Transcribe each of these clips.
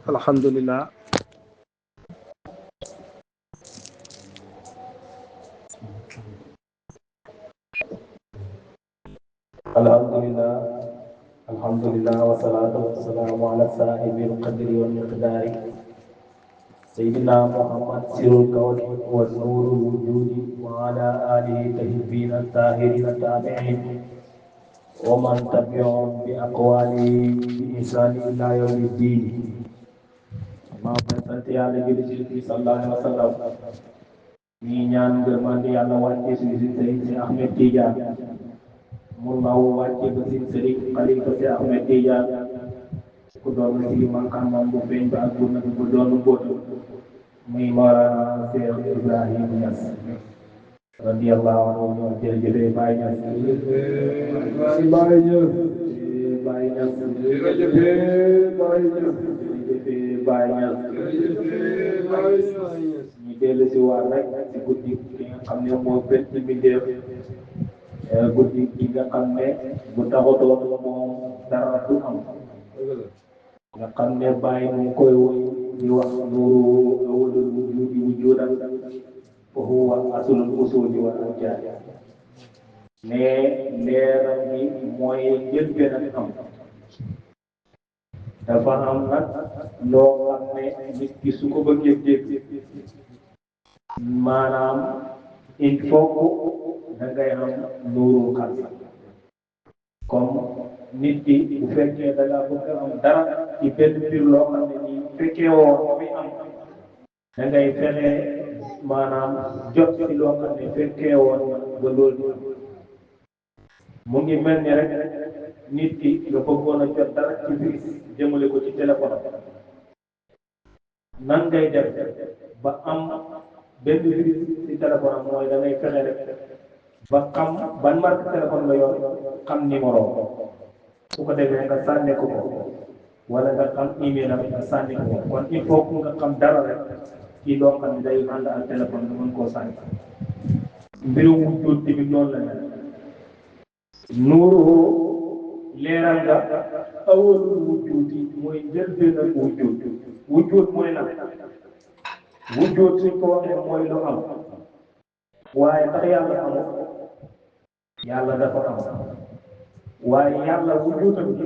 alhamdulillah. alhamdulillah alhamdulillah wassalatu wassalamu ala sahibil qadri wal miqdari sayyidina muhammad sirul kawni wa nurul wujudi wa ala alihi tahibbina tahirina tabi'in wa man tabi'ahum bi aqwali bi ihsani ila yawmiddin. maa ngi sant yàlla julli ci bi sallallahu alayhi wa sallam ñi ñaan ngërmande yàlla wàcce suñu si sëriñ si Ahmed Tidiane mu law wàcce ba si sëriñ xalifa si Ahmed Tidiane ku doon si maqaamam bu feeñ ba ak bu nëbb bu doonu bóotu muy Mawlana Cheikh Ibrahim Niass radiyallahu anhu ñoo jërëjëfee Baye Niass Baye Niass. Baye Niass jërëjëf Baye Niass. jërëjëfee Baye Niass jërëjëf Baye Niass. ñu dellu si waat rek si guddi ki nga xam ne moo gën ci mbindeef guddi gi nga xam ne bu taxatoon moom dara du am nga xam ne Baye mu koy woy di wax nuuru awwalul wujudi wujudan wa huwa aslul usuli wal anjaad ne leeram gi mooy njëlbéen ak am dafa am nag loo xam ne nit ki su ko bëggee dégg maanaam il faut que da ngay am nuuru xal comme nit ki bu fekkee da ngaa bëgg am dara ci benn mbir loo xam ne nii fekkee woo muy am da ngay fexe maanaam jot ci loo xam ne fekkee woon ba loolu mu ngi mel ni rek nit ki nga bëggoon a jot dara ci biir jëmale ko ci téléphone nan ngay def ba am benn virus ci téléphone am mooy da ngay fexe rek ba xam ban marque téléphone la yor xam numéro su ko defee nga sànni ko wala nga xam email am nga sànni ko kon il faut que nga xam dara rek ci loo xam ne day ànd ak téléphone nga mën koo sànni mbirum wujjoot tamit noonu la mel nuuru leeral nga awalul wujjooti mooy njëlbéen ak wujjoot wujjoot mooy lan wujjoot suñ ko waxee mooy lu am waaye tax yàlla amul yàlla dafa am waaye yàlla wujjootam gi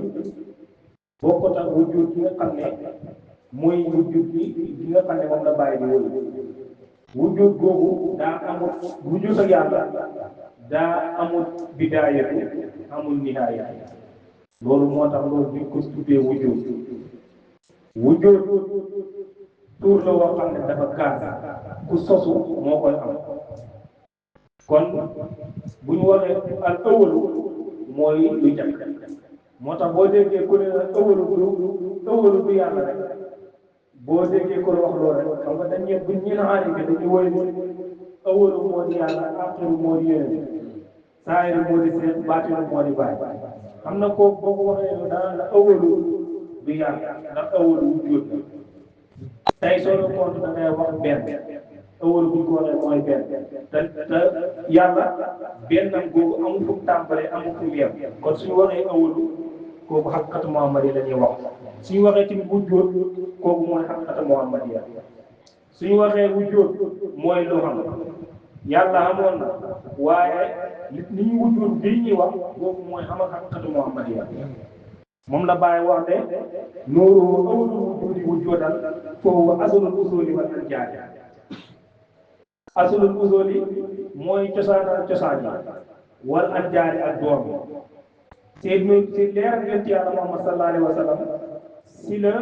bokkut ak wujjoot gi nga xam ne mooy wujjoot gi nga xam ne moom la bàyyi di wóolu wujjoot googu daa amul wujjoot ak yàlla daa amul bidaayatu amul nihaaya loolu moo tax loolu ñu ko tuddee wujjoot wujjoot tuur la woo xam ne dafa gaar ku sosu moo koy am kon bu ñu waxee al awalu mooy lu njëkk moo tax boo déggee ku ne awalu du yàlla rek boo déggee ko wax loolu rek xam nga dañ ñëpp buñ ñeen aarifee dañuy woy awalu moo di yàlla axiru moo di yeneen saayiru moo di seet baatinu moo di bàyyi xam na ko boo ko waxee daan la awalu du yàlla ndax awalu wujjóot la tey soo la compte da ngay wax benn awalu bu ñu ko waxee mooy benn te yàlla bennam googu amul fu mu tàmbalee amul fu mu yem kon suñu waxee awalu kooku xaqiqatu Muhammad yi la ñuy wax suñu waxee tamit wujjóot kooku mooy xaqiqatu Muhammad yi suñu waxee wujjóot mooy loo xam yàlla amoon na waaye li ñu wujjóot bii ñuy wax kooku mooy xamal xaqiqatu Muhammad yi moom la Baye wax ne nuuru awwalul wujudi wujudan foofu aslul usuli wal anjaad aslul usuli mooy cosaan yi wal anjaad ak doom yi ci leer yonent yàlla Muhammad sallallahu alayhi wa sallam si la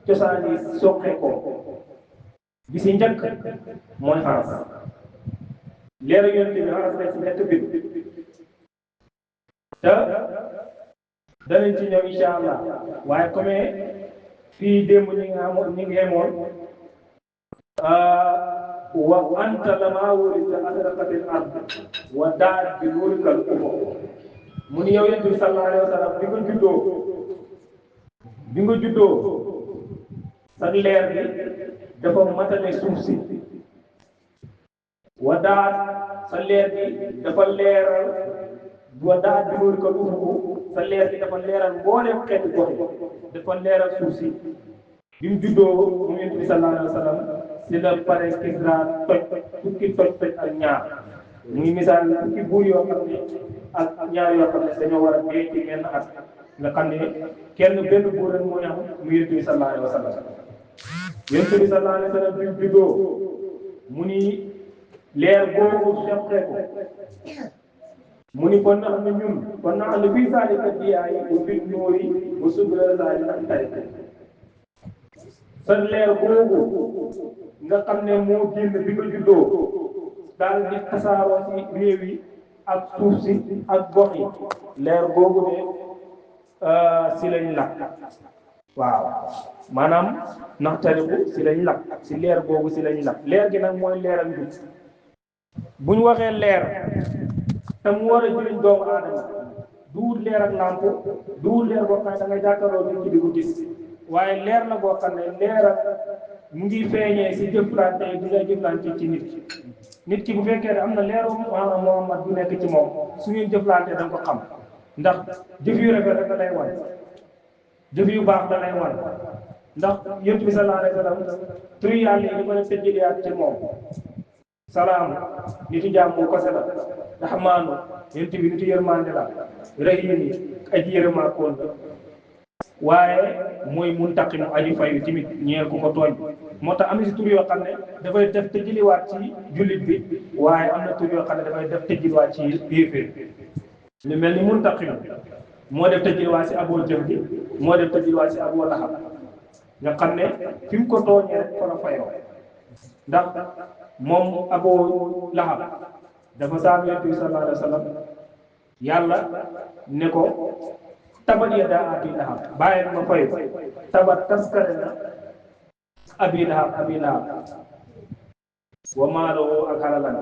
cosaan yi soqee ko bi si njëkk mooy xaras leer yonent bi xaras rek si ñett biir te danañ ci ñëw incha allah waaye comme fii démb ñi nga xamoon ñi ngi yemoon wa anta lama wulita asraqatil ard wa daat bi nuurikal ufuq mu ni yow yonent bi sallallahu alayhi wa sallam bi nga juddoo sa leer bi dafa matale suuf si wa daat sa leer bi dafa leeral wa daat bi nuurikal ufuq sa leer bi dafa leeral mbooleem xeeti gox yi dafa leeral suuf si bi mu juddoo mu yonent bi sallallahu alayhi wa sallam si la pare Kisra fukki toj ak ñaar muy misaal fukki buur yoo xam ne ak ñaar yoo xam ne dañoo war a dee ci benn at nga xam ne benn buur rek mooy am mu yonent bi sallallahu alayhi wa sallam yonent bi sallallahu alayhi wa sallam bi mu juddoo mu ni leer boobu soqee ko mu ni kon na xam ne ñun kon na xam ne bii saalika diyaay bu fi nóori bu subla laali ak tari sa leer boobu nga xam ne moo génn bi nga juddoo daal di tasaaroo ci réew yi ak suuf si ak gox yi leer boobu ne si lañ lakk waaw maanaam naxtariku si lañ lakk si leer boobu si lañ lakk leer gi nag mooy leer ak njub bu ñu waxee leer te mu war a jëriñ doomu aadama duwut leer ak lamp duwut leer boo xam ne da nga jàkkaarloo nit ci di ko gis waaye leer la boo xam ne leer ak mu ngi feeñee si jëflante di nga jëflante ci nit ki bu fekkee ne am na leeru maanaam Muhammad bu nekk ci moom su ngeen jëflante da nga ko xam ndax jëf yu rafet rek da lay wan jëf yu baax da lay wan ndax yonent bi sallallahu alayhi wa sallam tur yàlla yi dafa ne tëjëliyaat ci moom salaam nitu jàmm ko se la raxmaanu yonent bi nitu yërmande la rahiim aji yërëmaa koon waaye mooy muntaqimu aji fayu timit ñeel ku ko tooñ moo tax am na si tur yoo xam ne dafay def tëjëliwaat ci jullit bi waaye am na tur yoo xam ne dafay def tëjëliwaat ci yéeféer lu mel ni muntaqim moo def tëjëliwaat si Abu Jahl bi moo def tëjëliwaat si Abu Lahab nga xam ne fi mu ko tooñee rek fa la fayoo ndax moom Abu Lahab dafa saam Yonent bi sallallahu alayhi wa sallam yàlla ne ko tabat yadaa Abi Lahab bàyyi na ma fayu tabat taskare na Abi Lahab wa maalahu ak xalalam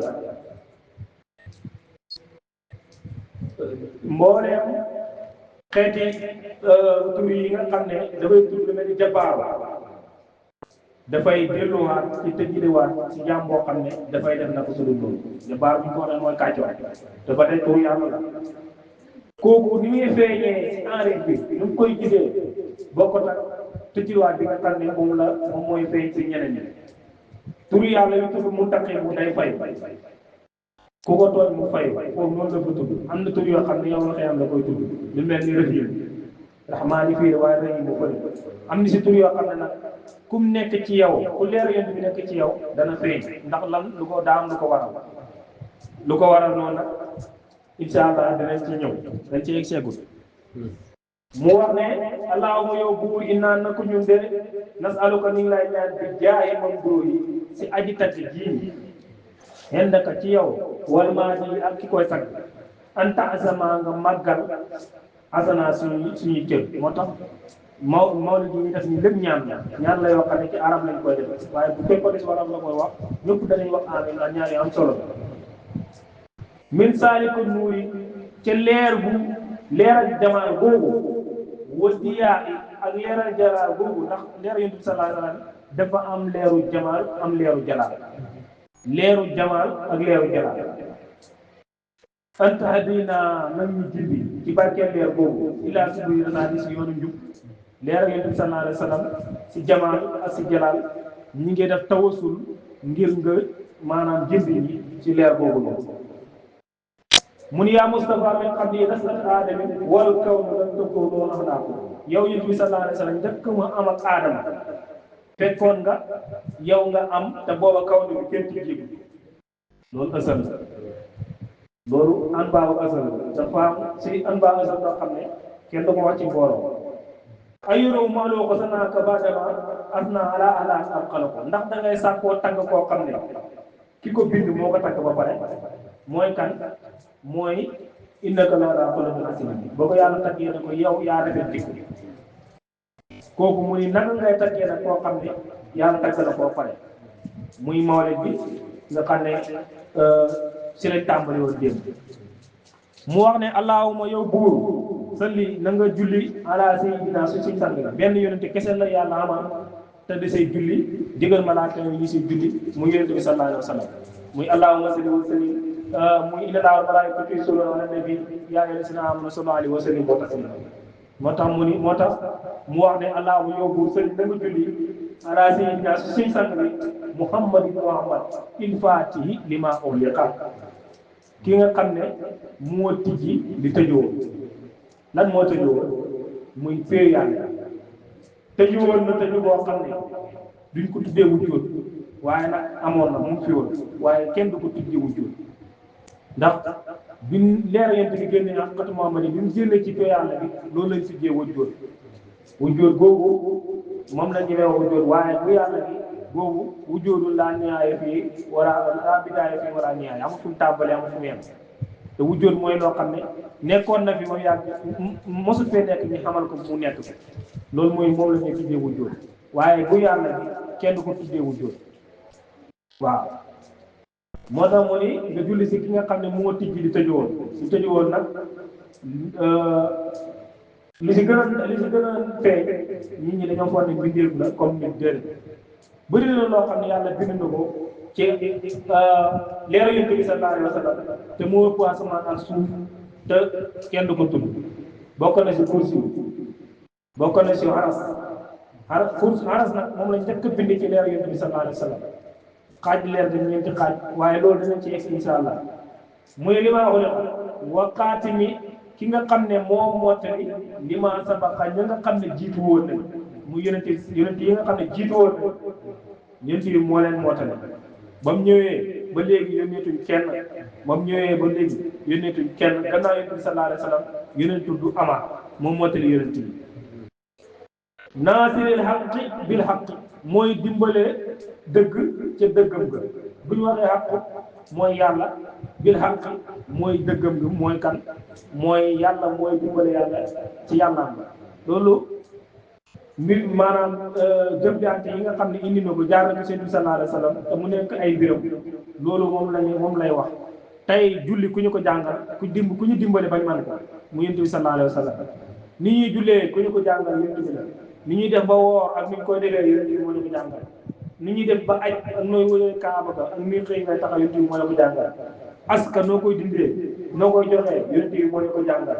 mbooleem xeeti tur yi nga xam ne dafay tur lu mel ni jabbaar dafay delluwaat ci tëjliwaat ci jaam boo xam ne dafay def na ko sudul loolu jabbaar bu ñu ko waxee mooy kàccoor dafa tey tur yàlla la kooku ni muy feeñee ci enrif bi nu mu koy gisee bokkut ak tëjliwaat bi nga xam ne moom mooy feeñ ci ñeneen ñi tur yàlla yu tur mu taqee bu day fay ku ko tooñ mu fay foofu noonu la ko tudd am na tur yoo xam ne yow la xëy am la koy tudd lu mel ni Rahiim Rahmaani fii waaye Rahiim bu fële am na si tur yoo xam ne nag kum nekk ci yow ku leer yonent bi nekk ci yow dana feeñ ndax lan lu ko daam lu ko waral noonu nag incha allah danañ ci ñëw dañ ci egg seegul mu wax ne allahumma yow buur innaa na ko ñun de nasaluka ni ngi lay ñaan bi jaaye mam dóor yi si aji tati jii hendaka ci yow wal maa ji ak ki koy tagg anta asama nga màggal asana suñuy cër moo tax mawlid yi ñu def ni lépp ñaan la yoo xam ne ci arab lañ koy def waaye bu fekkoon si arab la koy wax ñëpp danañ wax amin la ñaan yu am solo min saaliku nuuri ca leeral jamaal boobu wadiyaa ak leeral jalaal boobu ndax leer yonent bi sallallahu alayhi wa sallam dafa am leeru jamaal am leeru jalaal leeru jamaal ak leeru jalaal anta hadina nag ñu jindi ci barkeel leer boobu ilaa subuli rasaadi si yoonu njub leeral yonent bi sallallahu alayhi wa sallam si jamaal ak si jalaal ñi ngi def tawasul ngir nga maanaam jindi ñi ci leer boobu noonu mun yaa Mustafa min qabli naslat aadami wal kawnu lam takunu axlaaqu yow yonent bi sallallahu alayhi wa sallam njëkk ma am ak aadama fekkoon nga yow nga am te booba kawnu bi kenn ci jigu loolu asal la loolu an baawu asal la dafa am si an baawu asal loo xam ne kenn du ko wax ci mbooloo ayuro maaloo ko sa naaka baadama asna ala ala am xala ko ndax da ngay sàkkoo tagg koo xam ne ki ko bind moo ko tagg ba pare mooy kan mooy innaka la ala xuluqin aziim boo ko yàlla taggee ne ko yow yaa rafet jikko kooku mu ni naka ngay taggee nag koo xam ne yàlla tagg la koo pare muy mawlid bi nga xam ne si lañ tàmbali woon démb mu wax ne allahumma yow buur salli na nga julli ala sayyidina su si sang la benn yonente kese la yàlla ama te di say julli digal malaaka yi ñu si julli mu yonente bi sallallahu alayhi wa sallam muy allahumma salli wa sallim muy inna allaha wa malaikatahu yusalluna ala nabi ya ayyuhallazina amanu sallu alayhi wa sallimu taslima moo tax mu ni moo tax mu wax ne allahu yow buur sëñ da nga julli ala sayyidina suñ sang bi muhammadin muhammad il fatihi lima ughliqa ki nga xam ne moo tijji di tëjoo lan moo tëjoo muy péer yàlla tëjuwoon na tëju boo xam ne duñ ko tuddee wujjóot waaye nag amoon na mu fi woon waaye kenn du ko tuddee wujjóot ndax bi leer yent bi génne ak xatu Muhammad bi mu génne ci péer yàlla bi loolu lañ tuddee wujjóot wujjóot googu moom la ñu wax wujjóot waaye bu yàlla bi boobu wujjóotul laa ñaaye fii wala laa bidaaye fii wala ñaaye amul fu mu tàmbalee amul fu mu yem te wujjóot mooy loo xam ne nekkoon na fi moom yàgg mosut fee nekk ñu xamal ko mu nekk loolu mooy moom la ñuy tuddee wujjóot waaye bu yàlla bi kenn du ko tuddee wujjóot waaw moo tax mu ni nga julli si ki nga xam ne moo tijji di tëjuwoon di tëjuwoon nag li si gën a feeñ nit ñi dañoo foog ne mbindeef la comme nit déedéet bëri na loo xam ne yàlla bind na ko ci leeru Yonent bi sallallahu alayhi wa sallam te moo ëpp asamaan ak suuf te kenn du ko tudd bokk na si kursi bokk na si xaras nag moom lañ njëkk a bind ci leeru Yonent bi sallallahu alayhi wa sallam xaaj leer dañ ñeenti xaaj waaye loolu dinañ ci egg insha allah muy li ma wax wa xaatimi ki nga xam ne moom mottali li ma sabaqa ñi nga xam ne jiitu woon nañ mu yonent yi nga xam ne jiitu woon nañ yonent yi moo leen mottali ba mu ñëwee ba léegi yónneetuñ kenn ba mu ñëwee ba léegi yónneetuñ kenn gannaaw yonent bi sallallahu alayhi wa sallam yonentu du amaat moom mottali yonent yi naasiril xaqi bil xaqi mooy dimbale dëgg ca dëggam ga bu ñu waxee xaq mooy yàlla bil xaqi mooy dëggam ga mooy kan mooy yàlla mooy dimbale yàlla ci yàllaam ga loolu mbir maanaam jëflante yi nga xam ne indi na ko jaar na ko seen bi sallallahu alayhi wa sallam te mu nekk ay mbiram loolu moom lay wax tey julli ku ñu ko jàngal ku ñu dimbale bañ man ko mu yonent bi sallallahu alayhi wa sallam ni ñuy jullee ku ñu ko jàngal yonent bi la ni ñuy def ba woor ak ni ñu koy defee yonent bi moo ñu ko jàngal ni ñuy def ba aj ak nooy wëyee kaaba ga ak ni xëy ngay taxaw yonent bi moo la ko jàngal aska noo koy dindee noo koy joxee yonent bi moo ñu ko jàngal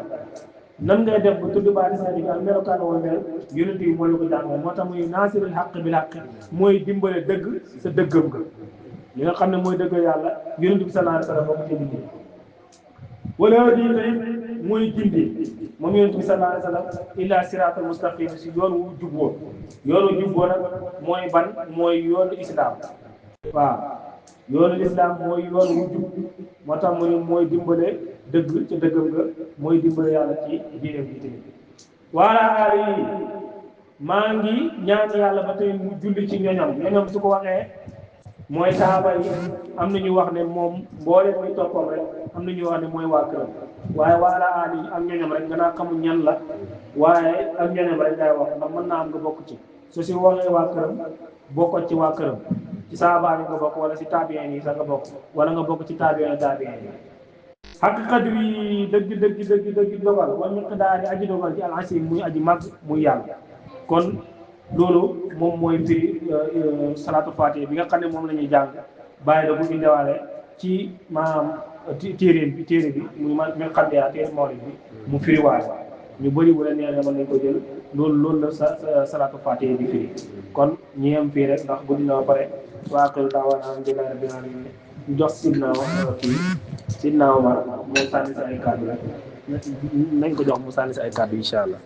nan ngay def ba tudd baati Sénégal melokaan woo mel yonent bi moo la ko jàngal moo tax muy naasirul xaq bil xaq mooy dimbale dëgg sa dëggam ga li nga xam ne mooy dëgg yàlla yonent bi sallallahu alayhi wa sallam moo ko ci dindi wala di tey mooy gindi moom yonent bi sallallahu alayhi wa sallam illa siraatal mustaqim si yoon wu juboo yoonu juboo nag mooy ban mooy yoonu islam waaw yoonu islam mooy yoon wu jub moo tax mu ne mooy dimbale dëgg ca dëggam nga mooy dimbale yàlla ci diine bi tamit wala ali maa ngi ñaan yàlla ba tey mu julli ci ñoñam su ko waxee mooy saaba yi am na ñu wax ne moom mboole muy toppam rek am na ñu wax ne mooy waa këram waaye wala ali ak ñoñam rek nga naa xamul ñan la waaye ak ñoñam rek ngay wax ndax mën naa am nga bokk ci su si waxee waa këram bokkoo ci waa këram ci saaba yi nga bokk wala si tabiin yi sax nga bokk wala nga bokk ci tabiin yi xaqiqat wi dëgg dogal wala miqdaari aji dogal ci al-asiim muy aji mag muy yàlla kon loolu moom mooy firi salaatu faatiha bi nga xam ne moom la ñuy jàng bàyyi da bu indiwaale ci maanaam téere bi muy min xaddiha téere mawlid bi mu firiwaale ñu bëri bu la neexee mën nañ ko jël loolu la salaatu faatiha di firi kon ñi am fii rek ndax guddi na ba pare waa kër daawana alhamdulillahi rabbil alamin ñu jox Sidna Omar moom sànni si ay kàddu rek nañ ko jox mu sànni si ay kàddu incha allah